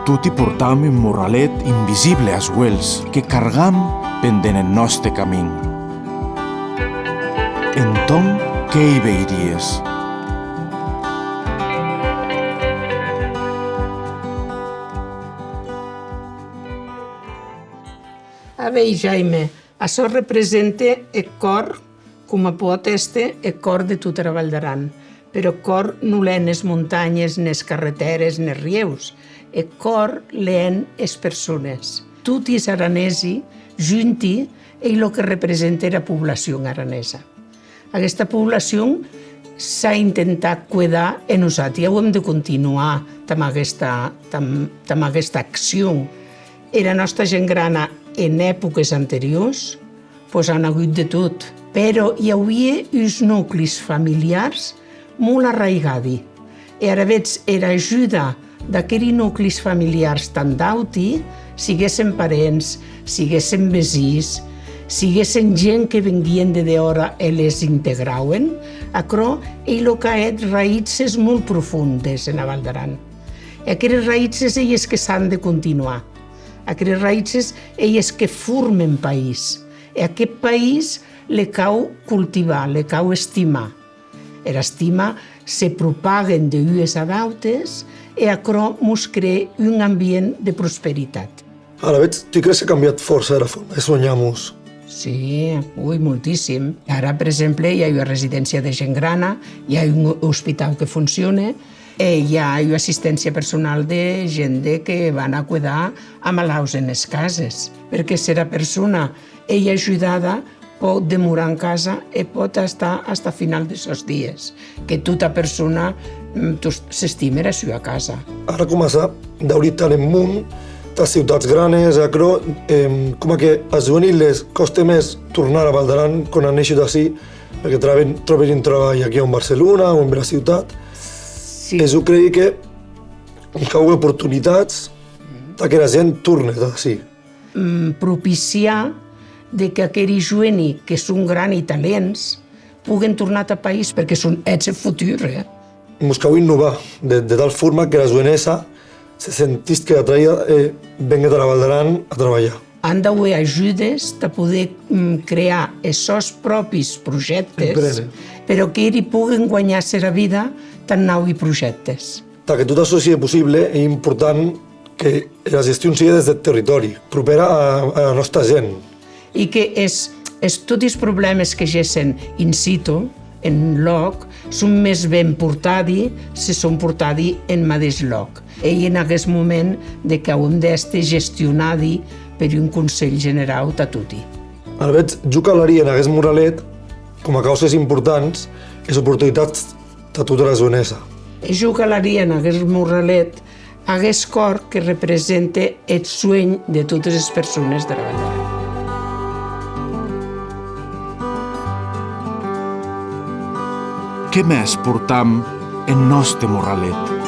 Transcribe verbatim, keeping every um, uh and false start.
Toti portam un morralet invisible as uelhs que cargam pendent eth nòste camin. Entòm, qué i veiries? A veir, Jaime, açò represente eth còr, coma pòt èster eth còr de tota era Val d'Aran, però eth còr non l'èn es montanhes, nes carretères, nes rieus, eth còr l'èn es persones. Toti es aranesi, junti, ei lo que represente era poblacion aranesa. Aguesta poblacion s'a intentat cuedar e nosati auem de continuar damb aguesta, damb, damb aguesta accion. Era nòsta gent grana en epòques anteriors, pues, an agut de tot, però i auie uns nuclis familiars molt arraigadi. E alavetz era ajuda d'aqueri nuclis familiars tan d'auti, siguessen parents, siguessen vesins, siguessen gent que venguien de dehòra e les integrauen, aquerò ei lo qu'a hèt raïtzes molt profundes ena Val d'Aran. E aqueres raïtzes ei es que s'an de continuar. Aqueres raïtzes ei es que formen país. E aqueth país le cau cultivar, le cau estimar. Era estima se propaguen de ues ad autes e aquerò mos cree un ambient de prosperitat. Alavetz, tu crees qu'a cambiat fòrça era forma de sonhar-mos? Sí, ui, moltíssim. Ara, per exemple, i a ua residéncia de gent grana, i a un ospitau que foncione, e i a ua assisténcia personal de gent de que van a cuedar a malauts enes cases, perque s'era persona ei ajudada, pòt demorar en casa e pòt estar hasta final de sos dies, que tota persona, mm, tos-, s'estime era sua casa. Ara coma s'a daurit tant eth mon, tàs ciutats granes, aquerò, em, coma que as joeni les còste mès tornar a Val d'Aran quan an neishut ací, perque traben, tròben un trabalh aquí en Barcelona o en bèra ciutat. Sí. E jo crei que cau oportunitats tà qu'era gent torne ací. Mm, propiciar de qu'aqueri joeni que son grani talents poguen tornar tà país, perque son eths eth futur, eh? Mos cau innovar de, de tal forma qu'era joenessa se sentisque atraïda e vengue tara Val d'Aran a trabalhar. An d'auer ajudes tà poder, mm, crear es sòns pròpis projèctes, emprene, però qu'eri poguen guanhar-se era vida tamb naui projèctes. Tà que tot açò sigue possible, ei important que era gestion sigue des deth territòri, propèra a, ara nòsta gent. E que es, es, toti es problèmes que gessen in situ, en lòc, son mès ben portadi se son portadi en madeish lòc. Ei en aguest moment de qu'auem d'èster gestionadi per un Conselh Generau tà toti. Alavetz, jo calaria en aguest morralet, coma causes importants, es oportunitats tà tota era joenessa. E jo calaria en aguest morralet aguest còr que represente eth suenh de totes es persones dera Val d'Aran. Qué mès portam en nòste morralet?